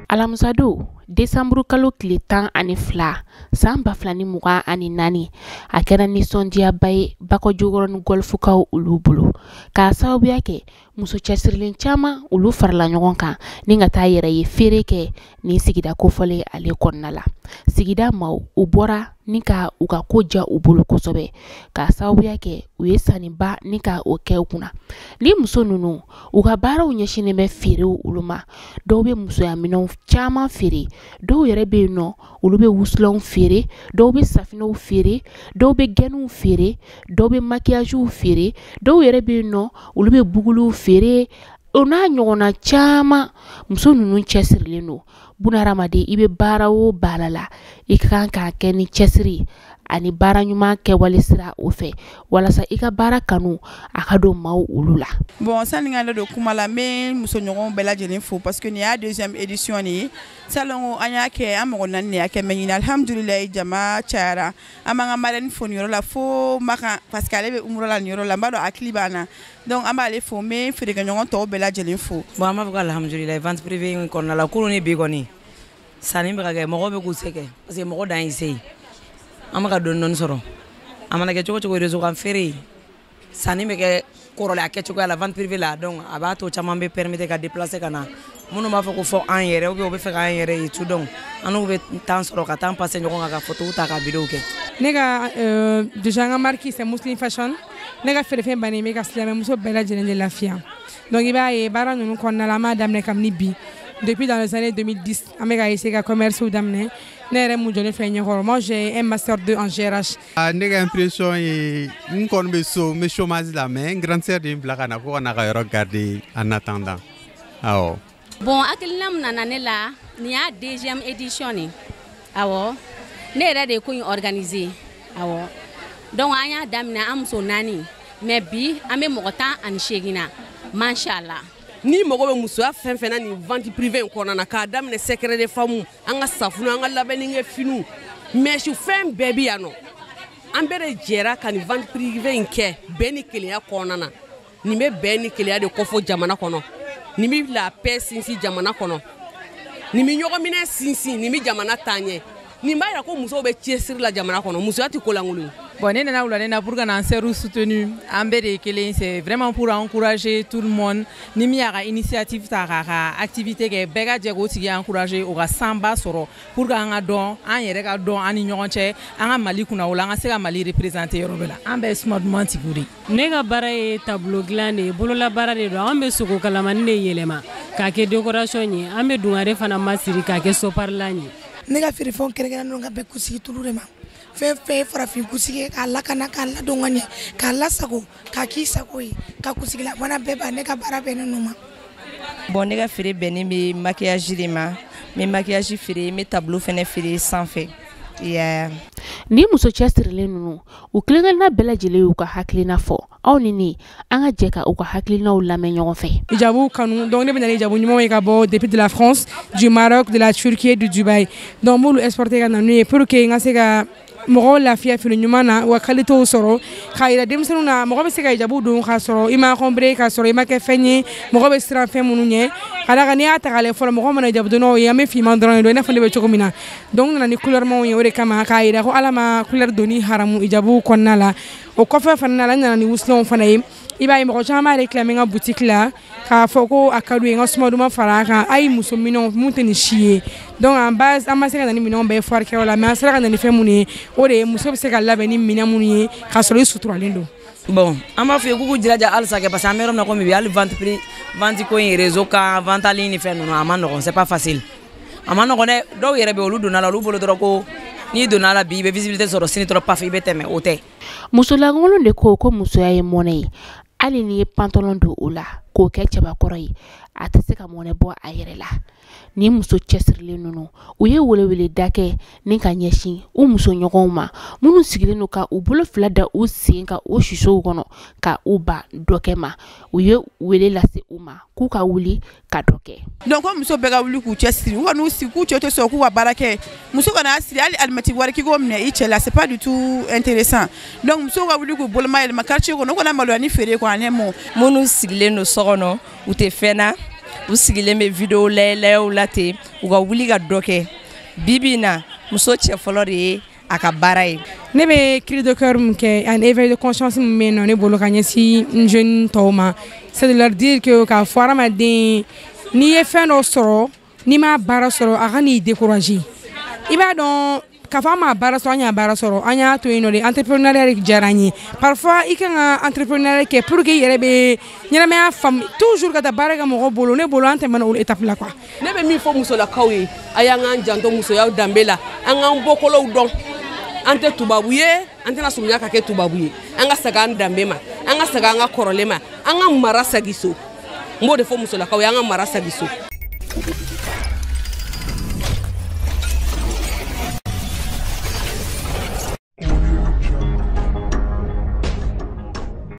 Alamisa don, desanburu kalo tile 12, san 2024, a kɛra nisɔndiyaba ye Bakɔjikɔrɔni Golfukaw olu bolo, k'a sababuya kɛ muso cɛsirilen caman olu farala ɲɔgɔn kan ni ka taa yɛrɛ ye feere kɛ nin sigida kofɔlen ale kɔnɔna la. Sigida maaw u bɔra ni ka u ka ko ja u bolo kosɛbɛ, k'a sababuya kɛ u ye sanniba ni ka o kɛ u kunna. Ni muso ninnu u ka baaraw ɲɛsinnen bɛ feerew olu ma, dɔw bɛ musoyaminɛnw caman feere, dɔw yɛrɛ bɛ yen nɔ olu bɛ wusulanw feere, dɔw bɛ safinɛw feere, dɔw bɛ gɛnniw feere, dɔw bɛ makiyajiw feere, dɔw yɛrɛ bɛ yen nɔ olu bɛ buguluw feere, o n'a ɲɔgɔnna caman. Muso ninnu cɛsirilen don. Bunahadamaden, i bɛ baara o baara la, i ka kan k'a kɛ ni cɛsiri ani baara ɲuman kɛwale sira o fɛ, walasa i ka baara kanu a ka don maaw olu la. Bon, sani n ka da don kuma la, n bɛ musoɲɔgɔnw bɛɛ lajɛlen fo, parce que nin y'a deuxième édition de ye. Salon an y'a kɛ, an mɔgɔ 4 de y'a kɛ, mais ɲinɛ, alhamdulilayi, jama cayara. An b'an ka marraine fo nin yɔrɔ la fo Makan, parce que ale bɛ umura la nin yɔrɔ la, n b'a dɔn hakili b'an na. Donc an b'ale fo, n bɛ feerekɛɲɔgɔn tɔw bɛɛ lajɛlen fo. Bon, an b'a fɔ ko alhamdulilayi, vente privée in kɔnɔna la, kunun ni bi kɔni, sanni bɛ ka kɛ, mɔgɔw bɛ k'u se kɛ, parce que mɔgɔ dan y'i se ye. An bɛ ka dɔɔni dɔɔni sɔrɔ. A mana kɛ cogo cogo, réseau kan feere, sanni bɛ kɛ kɔrɔlen a kɛcogoya la, vente privée la. Donc a b'a to caman bɛ permettre ka déplacer ka na. Minnu b'a fɔ ko fɔ an yɛrɛ, ou bien u bɛ fɛ k'an yɛrɛ ye tout, donc an n'u bɛ temps sɔrɔ ka temps passer ɲɔgɔn kan, ka photo ta, ka vidéo kɛ. Ne ka déjà n ka marque, c'est Muslim Fashion. Ne ka feerefɛn bannen bɛ ka silamɛmuso bɛɛ lajɛlen de lafiya. Donc i b'a ye, baara ninnu kɔnɔna la, an b'a daminɛ kabini bi, depuis dans les années 2010, an bɛ ka essayer ka commerce daminɛ. Ne yɛrɛ mun jɔlen filɛ ɲɛkɔrɔ, moi j'ai un master 2 en GRH. Ne ka impression ye, n kɔni bɛ so, n bɛ chômage la, mais n grande sœur de ye n bila ka na ko ka na ka yɔrɔ garder en attendant, awɔ. Bon, hakilina min nana ne la, nin y'a deuxième édition nin. Awɔ, ne yɛrɛ de ye ko in organiser. Awɔ, donc an y'a daminɛ an muso naani, mais bi an bɛ mɔgɔ 18 na, mashallah. Ni mago bɛ musoya fɛn fɛn na nin vente privée in kɔnɔna na, k'a daminɛ secret de femme, an ka safunɛ, an ka labɛnni kɛ finiw, mèche, fɛn bɛɛ bi yan nɔ. An bɛɛ de jɛra ka nin vente privée in kɛ bɛn ni kelenya kɔnɔna na. Nin bɛ bɛn ni kelenya de kofɔ jamana kɔnɔ, nin bɛ la paix sinsin jamana kɔnɔ, nin bɛ ɲɔgɔnminɛ sinsin, nin bɛ jamana taa ɲɛ, nin b'a yira ko musow bɛ cɛsiri la jamana kɔnɔ. Musoya tɛ ko lankolon ye. Bon, ne nana wulada in na pour ka na n sœur soutenu. An bɛɛ de ye kelen, c'est vraiment pour encourager tout le monde. Ni min y'a ka initiative ta k'a ka activité kɛ, bɛɛ ka jɛ k'o tigi encourager, o ka sanba sɔrɔ, pour que an ka dɔn, an yɛrɛ ka dɔn an ni ɲɔgɔn cɛ, an ka Mali kunna o la, an ka se ka Mali représenter yɔrɔ bɛɛ la. An bɛɛ ye suma duman tigiw de ye. Ne ka baara ye tableau dilan de ye, bolola baara de don. An bɛ sogo kalamani de yɛlɛma k'a kɛ décoration ye, an bɛ dungare fana masiri k'a kɛ soparilan ye. Ne ka feerefɛnw kɛrɛnkɛrɛnnen don ka bɛn kunsigi tulu de ma. Fɛn fɛn ye farafin kunsigi ye, k'a lakana, k'a ladon ka ɲɛ, k'a lasago, k'a k'i sago ye, ka kunsigilabana bɛɛ ban, ne ka baara bɛnnen n'o ma. Bon, ne ka feere bɛnnen bɛ maquillage de ma. N bɛ maquillage feere, n bɛ tableau fɛnɛ feere sanfɛ. Yeah. Ni muso cɛsirilen ninnu, u kelen-kelenna bɛɛ lajɛlen y'u ka hakilina fɔ. Aw ni ne, an ka jɛ ka u ka hakilinaw lamɛn ɲɔgɔn fɛ. Hijabu kanu, donc ne bɛ na ni hijabu ɲumanw ye ka bɔ depuis de la France, du Maroc, de la Turquie et du Dubaï. Donc n b'olu exporter ka na n'u ye pour que n ka se ka mɔgɔw lafiya fini ɲuman na, wa qualité sɔrɔ, k'a yira denmisɛnninw na mɔgɔ bɛ se ka hijabu don k'a sɔrɔ i ma encombré, k'a sɔrɔ i ma kɛ fɛn ye mɔgɔ bɛ siran fɛn minnu ɲɛ. Ka d'a kan, n'i y'a ta k'a lajɛ fɔlɔ, mɔgɔ mana hijabu donnaw ye, an bɛ finman dɔrɔn de don, i n'a fɔ ne bɛ cogo min na. Donc n nana ni couleur ye, o de kama k'a yira ko Ala ma couleur donni haramu hijabu kɔnɔna la. O kɔfɛ fana la, n nana ni wusulanw fana ye. I b'a ye, mɔgɔ caman b'a réclamer n ka boutique la k'a fɔ ko a ka d'u ye n ka suma duman fara a kan, a ye muso minɛnw mun tɛ nin si ye. Donc en base, an ma se ka na ni minɛnw bɛɛ ye foire kɛyɔrɔ la, mais an sera ka na ni fɛn minnu ye, o de ye muso bɛ se ka labɛn ni minɛn minnu ye k'a sɔrɔ i suturalen don. Bon, an b'a fɔ ye k'u k'u jilaja halisa kɛ, parce que an bɛ yɔrɔ min na komi bi, hali vente prix, vente ko in réseau kan, vente en ligne ni fɛn ninnu, a ma nɔgɔn, c'est pas facile, a ma nɔgɔn dɛ. Dɔw yɛrɛ bɛ yen, olu donna la, olu bolo dɔrɔn ko n'i donna la bi, i bɛ visibilité sɔrɔ, sini dɔrɔn paf, i bɛ tɛmɛ, o tɛ. Musolankolon de ko ko musoya ye mɔnɛ ye, hali n'i ye pantalon don o la. k'o kɛ cɛbakɔrɔ ye, a tɛ se ka mɔnɛ bɔ a yɛrɛ la. Ni muso cɛsirilen ninnu, u ye weleweleda kɛ ni ka ɲɛsin u musoɲɔgɔnw ma minnu sigilen don ka u bolo fila da u sen kan o sisow kɔnɔ ka u ban dɔ kɛ ma. U ye wele lase u ma k'u ka wuli ka dɔ kɛ. Donc ko muso bɛɛ ka wuli k'u cɛ siri, u ka n'u sigi k'u cɛ tɛ sɔn k'u ka baara kɛ. Muso kana siri hali alimɛti wari k'i k'o minɛ i cɛ la, c'est pas du tout intéressant. Donc musow ka wuli k'u boloma yɛlɛma quartier kɔnɔ, u kana maloya ni feere quoi, en un mot. Minnu sigilen don so kɔnɔ, u tɛ fɛn na, u sigilen bɛ vidéo layɛlaw la ten, u ka wuli ka dɔ kɛ. Bi bi in na, muso cɛ fɔlɔ de ye a ka baara ye. Ne bɛ cri de cœur min kɛ ani éveil de conscience min bɛ yen nɔ ne bolo ka ɲɛsin n jeune tɔw ma, c'est de leur dire que k'a fɔ hadamaden, n'i ye fɛn dɔ sɔrɔ, n'i m'a baara sɔrɔ, a ka n'i décourager. I b'a dɔn k'a fɔ an m'a baara sɔrɔ, an y'a baara sɔrɔ, an y'a to yen nɔ de. Entrepreneuriat de diyara an ye. Parfois i kan ka entrepreneuriat kɛ pour que i yɛrɛ bɛ ɲɛnamaya faamu. Toujours ka taa baara kɛ mɔgɔw bolo, ne bolo an tɛmɛna o étape la quoi. Ne bɛ min fɔ musolakaw ye, a y'an k'an janto musoyaw danbe la, an k'an bɔkolow dɔn. An tɛ tubabu ye, an tɛna surunya ka kɛ tubabu ye. An ka segin an danbe ma, an ka segin an ka kɔrɔlen ma, an ka mara segin so. N b'o de fɔ musolakaw ye, an ka mara segin so.